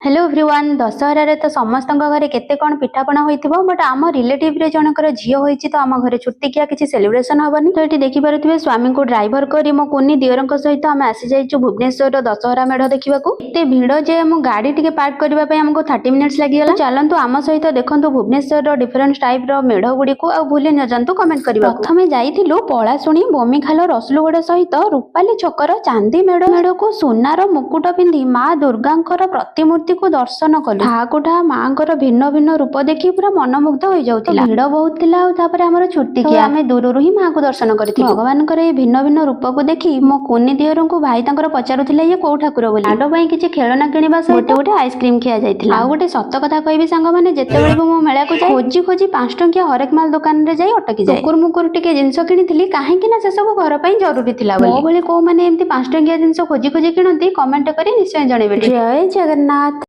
Hello everyone, ଦଶହରାରେ ତ ସମସ୍ତଙ୍କ ଘରେ କେତେ କ'ଣ ପିଠାପଣା ହୋଇଥିବ, ବଟ୍ ଆମ ରିଲେଟିଭରେ ଜଣଙ୍କର ଝିଅ ହୋଇଛି ତ ଆମ ଘରେ ଛୁତିକିଆ କିଛି ସେଲିବ୍ରେସନ ହବନି। ତ ଏଠି ଦେଖିପାରୁଥିବେ, ସ୍ୱାମୀଙ୍କୁ ଡ୍ରାଇଭର କରି ମୋ କୁନି ଦିଅରଙ୍କ ସହିତ ଆମେ ଆସିଯାଇଛୁ ଭୁବନେଶ୍ୱରର ଦଶହରା ମେଢ ଦେଖିବାକୁ। ଏତେ ଭିଡ ଯେ ଆମ ଗାଡି ଟିକେ ପାର୍କ କରିବା ପାଇଁ ଆମକୁ 30 ମିନିଟ୍ସ ଲାଗିଗଲା। ଚାଲନ୍ତୁ, ଆମ ସହିତ ଦେଖନ୍ତୁ ଭୁବନେଶ୍ୱରର ଡିଫରେଣ୍ଟ ଟାଇପର ମେଢ ଗୁଡିକୁ ଆଉ ଭୁଲି ନ ଯାଆନ୍ତୁ କମେଣ୍ଟ କରିବାକୁ। ପ୍ରଥମେ ଯାଇଥିଲୁ ପଳାଶୁଣି, ବମିଖାଲ, ରସୁଲଗଡ ସହିତ ରୂପାଲି ଛକର ଚାନ୍ଦି ମେଢ। ମେଢକୁ ସୁନାର ମୁକୁଟ ପିନ୍ଧି ମା ଦୁର୍ଗାଙ୍କର ପ୍ରତିମୂର୍ତ୍ତିକୁ ଦର୍ଶନ କଲୁ। ଠାକୁ ଠା ମାଙ୍କର ଭିନ୍ନ ଭିନ୍ନ ରୂପ ଦେଖି ପୁରା ମନମୁଗ୍ଧ ହୋଇଯାଉଥିଲା। ଭିଡ ବହୁତ ଥିଲା ଆଉ ତାପରେ ଆମର ଛୁତିକିଆ, ଆମେ ଦୂରରୁ ହିଁ ମାଙ୍କୁ ଦର୍ଶନ କରିଥିଲୁ। ଭଗବାନଙ୍କର ଏଇ ଭିନ୍ନ ଭିନ୍ନ ରୂପକୁ ଦେଖି ମୋ କୁନି ଦିଅରଙ୍କୁ ଭାଇ ତାଙ୍କର ପଚାରୁଥିଲେ ଇଏ କୋଉ ଠାକୁର ବୋଲି। ଲାଡ ପାଇଁ କିଛି ଖେଳନା କିଣିବା ସହିତ ଗୋଟେ ଗୋଟେ ଆଇସ୍କ୍ରିମ ଖିଆ ଯାଇଥିଲା। ଆଉ ଗୋଟେ ସତ କଥା କହିବି ସାଙ୍ଗମାନେ, ଯେତେବେଳେ ବି ମୁଁ ମେଳାକୁ ଯାଏ, ଖୋଜି ଖୋଜି 5 ଟଙ୍କିଆ ହରେକ ମାଲ ଦୋକାନରେ ଯାଇ ଅଟକି ଯାଏ। ଟୁକୁର ମୁକୁର ଟିକେ ଜିନିଷ କିଣିଥିଲି, କାହିଁକି ନା ସେ ସବୁ ଘର ପାଇଁ ଜରୁରୀ ଥିଲା ବୋଲି। ମୋ ଭଳି କୋଉମାନେ ଏମିତି 5 ଟଙ୍କିଆ ଜିନିଷ ଖୋଜି ଖୋଜି କିଣନ୍ତି, କମେଣ୍ଟ କରି ନିଶ୍ଚୟ ଜଣେଇବେ। ଜୟ ଜଗନ୍ନାଥ।